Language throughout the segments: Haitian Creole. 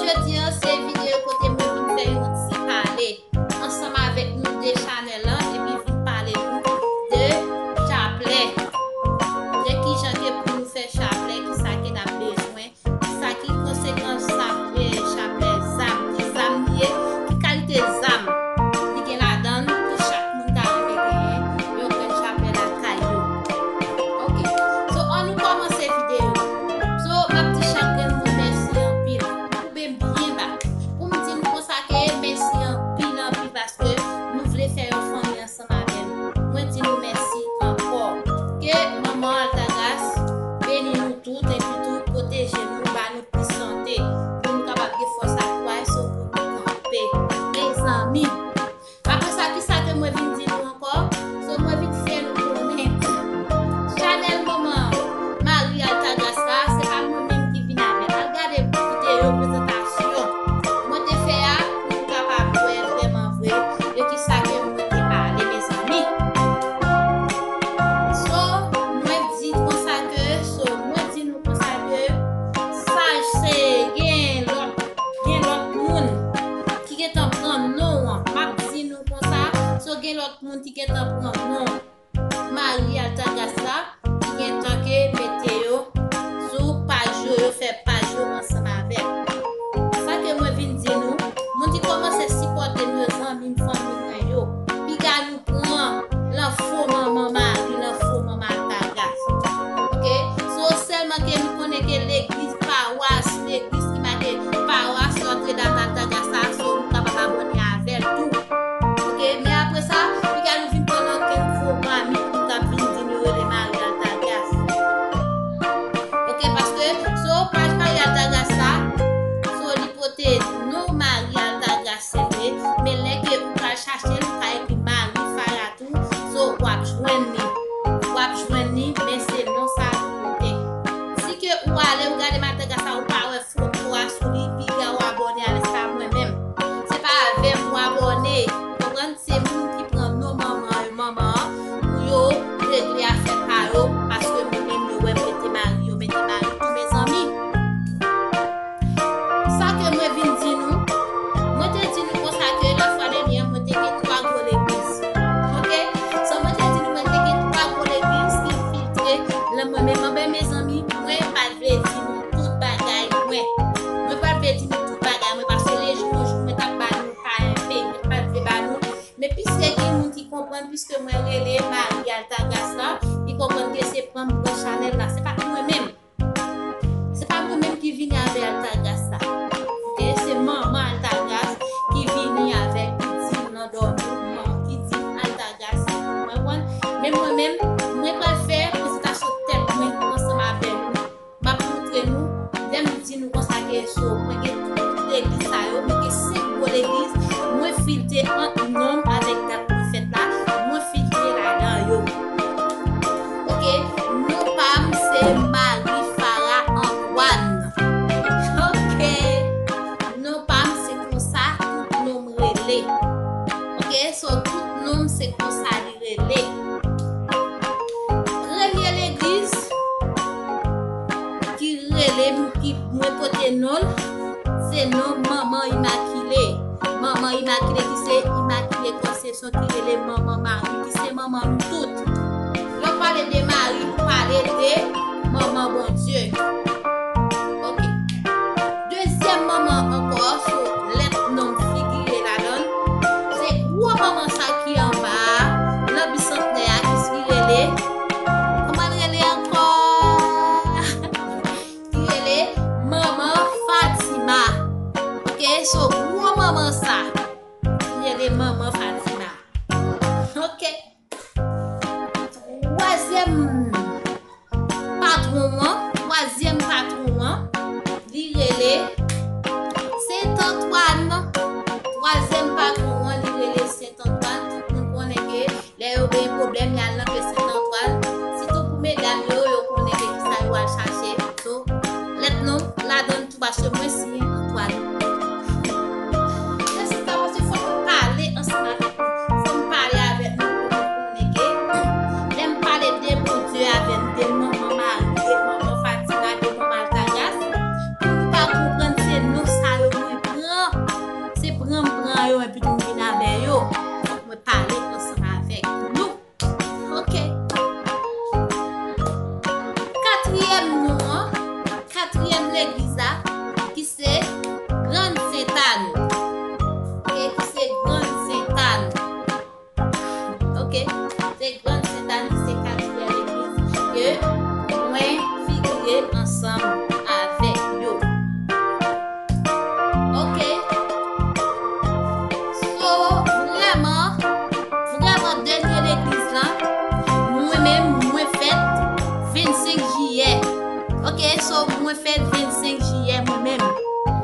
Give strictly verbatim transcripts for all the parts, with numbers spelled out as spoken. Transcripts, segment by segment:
Jodi a, se videyo kote mwen vin fè yon ti pale ansanm avèk nou de chanèl lan, epi vin pale nou de chaplè. De kijan ke pou nou fè chaplè, kisa ke n ap bezwen, kisa ki konsekans sa, e, chaplè, zam, ki zam li ye, ki kalite zam li gen ladan l, pou chak moun ta renmen genyen yon grenn chaplè lakay yo. Ok. So, ann nou kòmanse videyo. So, m ap di chak grenn moun mèsi anpil. Koube m byen ba. Pou m di nou konsa ke mèsi anpil, anpil, paske nou vle fè yon fanmi ansanm avè nou. Mwen di nou mèsi ankò. Ke Manman Altagras beni nou tout, epi tou pwoteje nou, ba nou plis sante, pou nou kapab gen fòs ak kouray, so pou nou kanpe. Mezanmi, apre sa, kisa ke mwen vin di nou ankò? So, mwen vin fè nou konnen chanèl Manman Marie Altagras la, se pa mwen menm ki vin avè l. Al gade videyo prezantasyon mwen te fè a, pou nou kapab wè vrèman vre de kisa ke mwen te pale, mezanmi. So, mwen di konsa ke, so, mwen di nou konsa ke, saj se gen lòt, gen lòt moun ki gentan pran non an. M ap di nou konsa, so, gen lòt moun ki gentan pran non Marie Altagras la, ki gentan ke mete yo sou paj yo, yo fè paj yo ansanm avè l. Sa ke mwen vin di nou, moun ki kòmanse sipòte m yo, zanmi m, fanmi mwen yo, piga nou pran lan fo Manman Marie, lan fo Manman Altagras. Ok? So, sèlman ke nou konnen ke legliz pawas, legliz ki make pawas Notre Dame Altagras la, so nou kapab abòne avè l tou. Ok? Men apre sa, piga nou vin pran ankenn fo Marie pou nou t ap vin di nou rele Marie Altagras. Ok? Paske, so, paj Marie Altagras la, so, li pote non Marie Altagras, se vre, men lè ke ou pral chache l, ou ka ekri Marie Farah tou, so, w ap jwenn li. W ap jwenn li, men se non sa li pote. Si ke ou ale, ou gade Marie Altagras la, ou pa wè foto a sou li, piga w abòne avè l, se pa mwen menm. Se pa avè m ou abòne, ou konprann? Se moun ki pran non manman yo, manman an, pou yo regle afè pa yo, paske moun menm yo wè mete Marie, yo mete Marie tou, mezanmi. Sa ke mwen vin di nou, mwen te di nou konsa ke lòt fwa dènyè, mwen te gen twa gwo legliz. Ok? So, mwen te di nou, mwen te gen twa gwo legliz ki filtre lan mwen menm. Anben, mezanmi, mwen pa t vle di nou tout bagay mwen. Mwen pa t vle di nou tout bagay mwen, paske lejou yon jou, mwen t ap ba nou pa enpe, mwen pa t vle ba nou. Men piske gen moun ki konprann, piske mwen rele Marie Altagras la, li konprann ke se pran m pran chanèl la, se pa t mwen menm. Se pa mwen menm ki vini avè Altagras la. Ok, se manman Altagras ki vini avè l, ki di l nan dòmi, man, ki di Altagras, ou konprann? Men mwen menm, mwen pral fè prezantasyon tèt mwen ansanm avè nou. M ap montre nou, lè m di nou konsa ke so, mwen gen tout legliz sa yo, mwen gen senk gwo legliz, mwen filtre ant non m avèk dat mwen fèt la, mwen filtre ladan yo. Ok, non pa m se Marie Farah Antoine. Ok, non pa m se konsa tout non m rele. Ok, so tout non m se konsa li rele. Premye legliz ki rele m, ki mwen pote non l, se non Manman Imakile. Manman Imakile ki se Imakile Konsepsyon ki rele Manman Mari, ki se manman nou tout. Lè w pale de Mari, ou pale de Manman Bondye. Ok. Dezyèm manman ankò, sou lèt non m figire ladan l, se gwo manman sa ki anba a, nan Bisantnè a, ki rele, kòman l rele ankò? Ki rele Manman Fatima. Ok, so gwo manman sa, ki rele Manman Fatima. Ok. Twazyèm patwon an, twazyèm patwon an, li rele Sent Antwàn. Twazyèm patwon an, li rele Sent Antwàn. Tout moun konnen ke lè yo gen pwoblèm, y al nan pye Sent Antwàn. Sitou pou medam yo, yo konnen ke kisa yo al chache. So, lèt non m ladan l tou, paske mwen siyen Antwàn. Mèsi, sa paske fòk m pale ansanm avèk nou. Fòk m pale avèk nou pou nou konnen ke lè m pale de Bondye avè m, de Manman Mari, de Manman Fatima, de Manman Altagras, pou nou ka konprann se non sa yo, Ok, se Grann Sentani, se katriye legliz ke mwen figire ansanm avèk yo. Ok. So, vrèman, vrèman dènye legliz lan, mwen menm, mwen fèt vennsenk jiyè. Ok, so, mwen fèt vennsenk jiyè, mwen menm.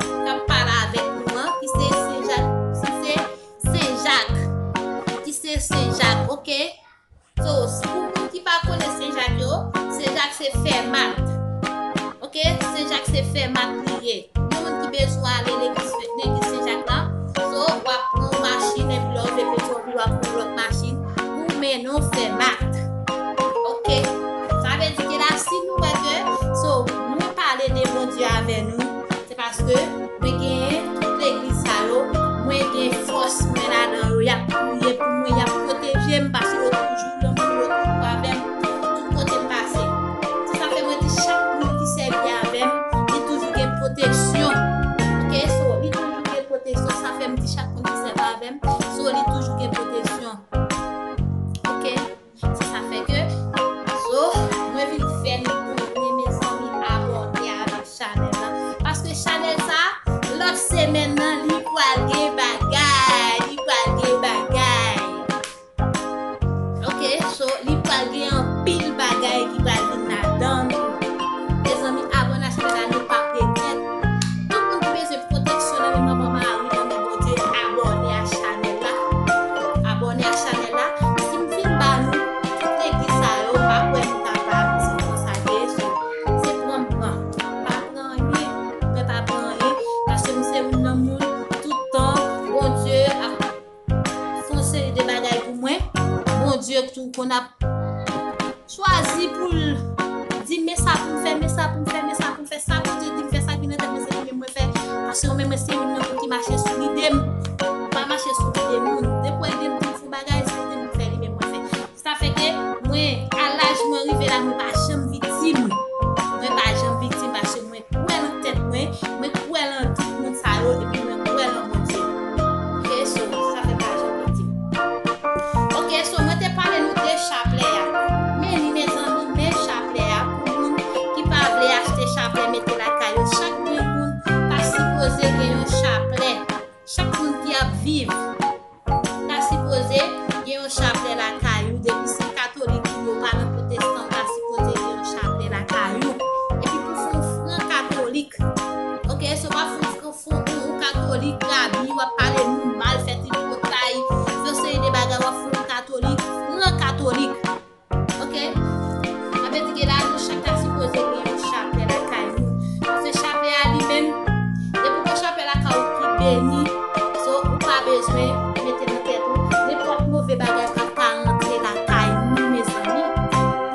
K ap pale avèk nou an, ki se Sen Jak, ki se Sen Jak, ki se Sen Jak, ok? So, pou moun ki pa konnen Sen Jak yo, Sen Jak se fèmat. Ok? Sen Jak se fèmat li ye. Yon moun ki bezwen ale legliz, legliz Sen Jak la, so, w ap pran yon machin, epi lè w rive Petyonvil, w ap pran yon lòt machin pou mennen w fèmat. Ok? Sa vle di ke la, si nou wè ke, so, nou pale de Bondye avè nou, se paske mwen genyen tout legliz sa yo, mwen gen fòs mwen ladan yo, y ap priye pou mwen, y ap pwoteje m, paske yo toujou nan men m, yo toujou avè m, tout kote m pase. Se sa fè mwen di chak moun ki sèvi avè m, li toujou gen pwoteksyon. Ok, so, li toujou gen pwoteksyon, sa fè m di chak moun ki sèvi avè m, so, li toujou gen pwoteksyon. Ok? Se sa fè ke, so, mwen vin fè nou konnen, mezanmi, abòne avèk chanèl la. Paske chanèl sa, lòt semèn nan, li pral gen bagay, li pral gen bagay. Ok, so, li pral gen anpil bagay ki pral vin ladan l. Mezanmi, abòne a chanèl la, nou p ap regrèt. Tout moun ki bezwen pwoteksyon nan men Manman Mari, nan men Bondye, abòne a chanèl la. Abòne a chanèl la. Si m fin ba nou tout legliz sa yo, m pa kwè nou kapab, se konsa ke ye. So, se pran m pran. M pa pran anyen. Mwen pa pran anyen. Paske m se youn nan moun, tout tan, Bondye ap fè yon seri de bagay pou mwen. Bondye tou konn ap chwazi pou l di, men sa pou m fè, men sa pou m fè, men sa pou m fè. Sa Bondye di m fè, sa ki nan tèt mwen, se li menm mwen fè. Paske mwen menm, mwen se youn nan moun ki mache sou lide m. Mwen pa mache sou lide moun. Depi w ede m di m fè yon bagay, se lide m fè, li menm mwen fè. Sa fè ke mwen, a laj mwen rive la, mwen pa janm viktim. Mwen pa janm viktim paske mwen kwè nan tèt mwen, mwen kwè nan tout moun sa yo, epi mwen kwè nan Bondye. Ok, so, sa fè pa janm viktim. Ok, so, mwen te pale nou de chaplè a. Men li, mezanmi, men chaplè a pou moun ki pa vle achte chaplè mete lakay yo. Chak grenn moun ta sipoze gen yon chaplè. Chak moun ki ap viv ta sipoze gen yon chaplè lakay ou. Depi se katolik ou pa nan pwotestan, ou ta sipoze gen yon chaplè lakay ou. Epi pou fè yon fran katolik. Ok, so w ap fè yon fran, fran, yon katolik rabi, w ap pale moun mal, fè tripotay, fè yon seri de bagay, w ap fè yon katolik, fran katolik. Ok? Sa vle di ke la, nou chak ta sipoze gen yon chaplè lakay nou. Paske chaplè a li menm, depi w gen chaplè lakay ou ki beni, so, ou pa bezwen mete nan tèt ou, nenpòt move bagay p ap ka rantre lakay nou, mezanmi.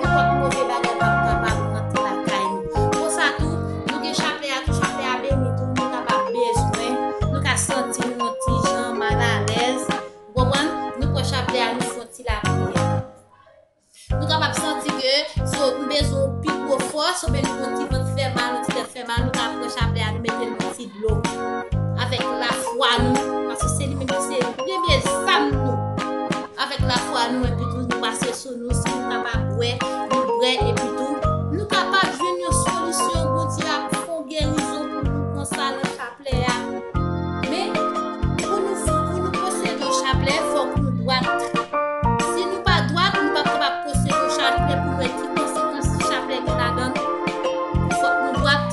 Nenpòt move bagay p ap kapab rantre lakay nou. Konsa tou, nou gen chaplè a tou, chaplè a beni tou, nou kapab bezwen, nou ka santi nou yon ti jan malalèz. Ou konprann? Nou pran chaplè a, nou fè yon ti lapriyè. Nou kapab santi ke, so, nou bezwen yon pi gwo fòs, oubyen nou gen yon ti vant fè mal, yon ti tèt fè mal, nou ka pran chaplè a, nou mete l nan ti dlo. Avèk lafwa nou, paske se li menm ki se premye zam nou. Avèk lafwa nou, epi tou, nou pase sou nou, si nou kapab bwè, nou bwè, epi tou, nou kapab jwenn yon solisyon, Bondye ap fè yon gerizon pou nou konsa nan chaplè a. Men, pou nou, pou nou posede yon chaplè, fòk nou dwat. Si nou pa dwat, nou p ap kapab posede yon chaplè pou nou wè ki konsekans chaplè gen ladan l. Fòk nou dwat.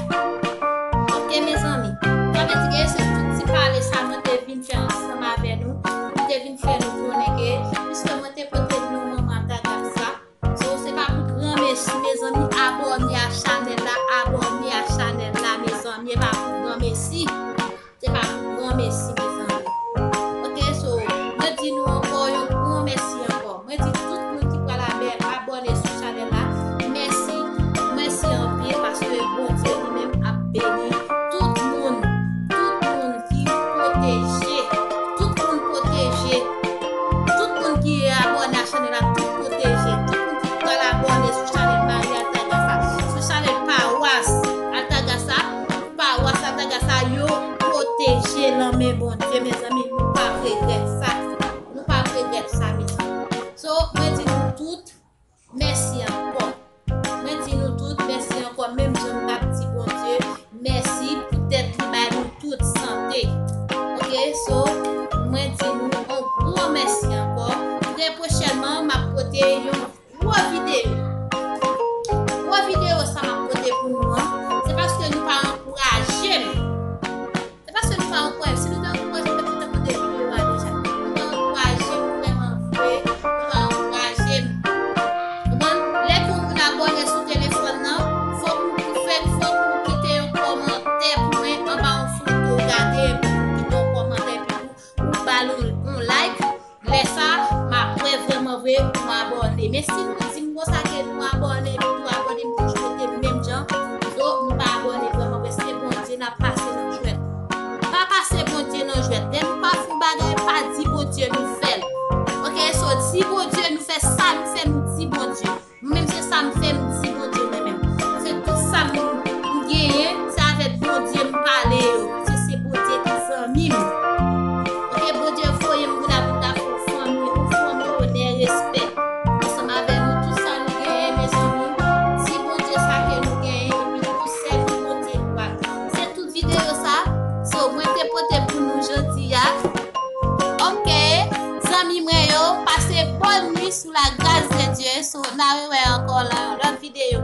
Ok, mezanmi. Sa vle di ke se tout ti pale sa mwen te vin fè ansanm avè nou. Mwen te vin fè nou konnen ke, piske mwen te pote nou manman gaga sa. So, se pa pou Mèsi ankò. Mwen di nou tout mèsi ankò, menm jan m t ap di Bondye mèsi poutèt li bay nou tout sante. Ok, so, mwen di nou yon gwo mèsi ankò. Trè pwochènman, m ap pote yon gwo videyo. Gwo videyo sa m ap pote pou nou an, se paske nou pa ankouraje m. Se paske nou pa ankouraje m. Si nou te ankouraje m, nou te pote videyo a deja. Nou pa ankouraje m vrèman vre. Nou pa ankouraje m. Konprann? Lè ke yon moun abòne sou telefòn nan, fòk ou fè, fòk ou kite yon kòmantè pou mwen anba yon foto. Gade, epi ou kite yon kòmantè, epi ou, ou ba l yon, yon like. Lè sa, m ap wè vrèman vre ou abòne. Men si nou di m konsa ke nou abòne, nou tou abòne, m toujou rete menm jan. So, nou pa abòne vrèman vre, se Bondye n ap pase nan jwèt. Pa pase Bondye nan jwèt. Lè nou pa fè yon bagay, pa di Bondye nou fè l. Ok, so, di Bondye nou fè sa nou fè, nou di Bondye. Mwen menm se sa m fè, m di Bondye mwen menm. Se tout sa m, m genyen, se avèk Bondye m pale yo. Paske se Bondye ki zanmi m. Ok, Bondye voye m pou ta, pou ta fè yon fanmi, yon fanmi onè, respè. Ansanm avèk nou, tout sa nou genyen, mezanmi, di Bondye sa ke nou genyen, epi nou sèvi Bondye nou a. Se tout videyo sa, so, mwen te pote pou nou jodi a. Ok, zanmi mwen yo, pase bòn nwi sou la grâce de Dieu. So, n a rewè ankò la, lòt videyo.